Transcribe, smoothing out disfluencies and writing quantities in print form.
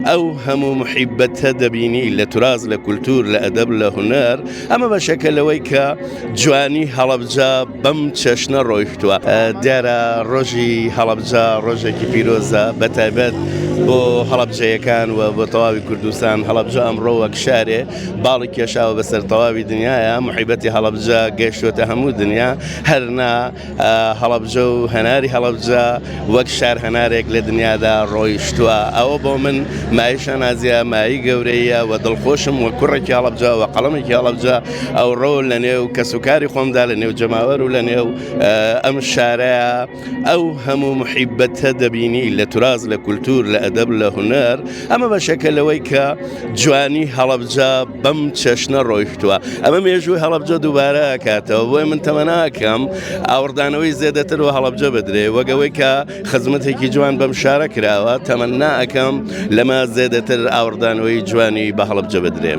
ئەو هەموو موحیبەتە دەبینی لە توراس، لە کولتوور، لە ئەدەب، لە هونەر، ئەمە بەشێکە لەوەی کە جوانی هەڵەبجە بەم چەشنە ڕۆیشتووە. دیارە ڕۆژی هەڵەبجە ڕۆژێکی پیرۆزە بە تایبەت بۆ هەڵەبجەیەکان و بۆ تەواوی کوردستان. هەڵەبجە ئەمڕۆ وەک شارێ باڵی کێشاوە بەسەر تەواوی دنیایا، موحیبەتی هەڵەبجە گەیشتووەتە هەموو دنیا، هەر نا هەڵەبجە و هەناری هەڵەبجە وەک شار هەنارێک لە دنیادا ڕۆیشتووە. ئەوە بۆ من مایەی شانازیە، مایەی گەورەییە و دڵخۆشم وەک کوڕێکی هەڵەبجە و قەڵەمێکی هەڵەبجە ئەوڕۆ لە نێو کەسوکاری خۆمدا، لە نێو جەماوەر و لە نێو ئەم شارەیا ئەو هەموو موحیبەتە دەبینی لە توراس، لە کولتوور، لە ئەدەب، لە هونەر. ئەمە بەشێکە لەوەی کە جوانی هەڵەبجە بەم چەشنە ڕۆیشتووە. ئەمە مێژووی هەڵەبجە دووبارە ئەکاتەوە، بۆیە من تەمەناکەم ئاوڕدانەوەی زێدەتر وە هەڵەبجە بدرێ، وەک ئەوەی کە خزمەتێکی جوان بەم شارە کراوە، تەمەنا ئەکەم لەمە زێدەتر ئاوڕدانەوەی جوانی بە هەڵەبجە بدرێ.